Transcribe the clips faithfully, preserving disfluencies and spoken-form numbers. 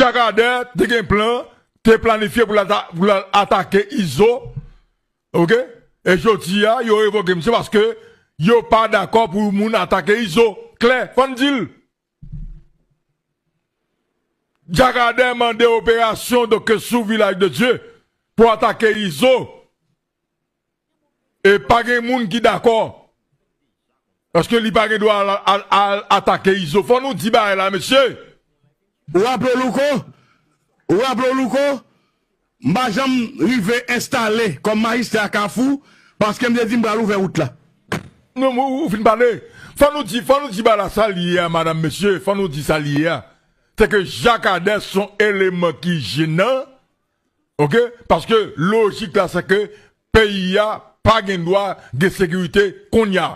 Jakadè te gen plan, te planifye pou l ata- pou l al atake Izo. Oke? E jodi a, yo revoke misye paske yo pa dakò pou moun atake Izo. Klè, fò n di l. Jakadè mande operasyon donk sou Vilaj de Dye pou atake Izo. E pa gen moun ki dakò. Paske li pa gen dwa al, al, al atake Izo. Fò nou di bagay la, mesye. Ou raple w Louko? Ou raple w Louko? M pa janm rive enstale kòm majistra Kafou paske m te di m pral ouvè wout la. Non, ou, ou fin pale. Fò nou di, fò nou di bagay la sa li ye a, madanm, mesye. Fò nou di sa li ye a. Se ke Jakadè se yon eleman ki jenan. Oke? Paske lojik la se ke peyi a pa gen dwa gen sekirite kounye a.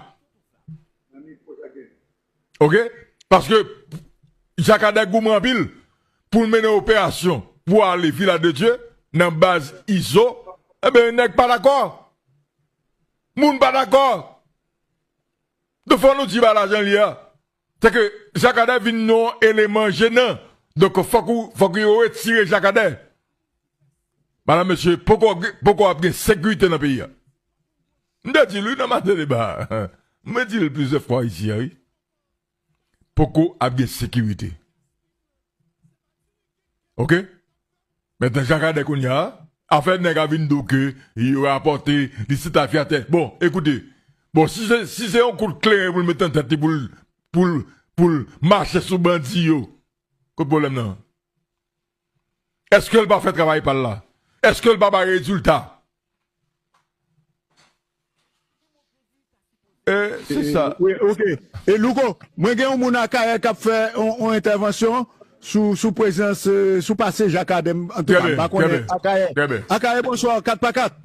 Oke? Paske Jakadè goumen anpil pou l mennen operasyon pou ale Vilaj de Dye nan baz Izo. Enben, nèg pa dakò. Moun pa dakò. Donk, fò nou di bagay la jan l ye a. Se ke Jakadè vin yon eleman jenan. Donk, fòk ou, fòk yo retire Jakadè. Madanm, mesye, poko, poko ap gen sekirite nan peyi a. M te di l, wi, nan maten deba. Mwen di l plizyè fwa isi a, wi. Poko ap gen sekirite. Oke? Mentnan, Jakadè kounye a, afè nèg a vin di w ke yo rapòte, li se tafyatè. Bon, ekoute. Bon, si se, si se yon kout kleren pou l met nan tèt li pou l, pou l, pou l mache sou bandi yo, kot pwoblèm nan? Èske l pa fè travay pa l la? Èske l pa bay rezilta? E, se sa. Wi, ok. E Louko, mwen gen yon moun Akayè k ap fè yon, yon entèvansyon sou, sou prezans, eh, sou pase Jakadè m, antouka, m pa konnen Akayè. Akayè, bonswa, kat pa kat.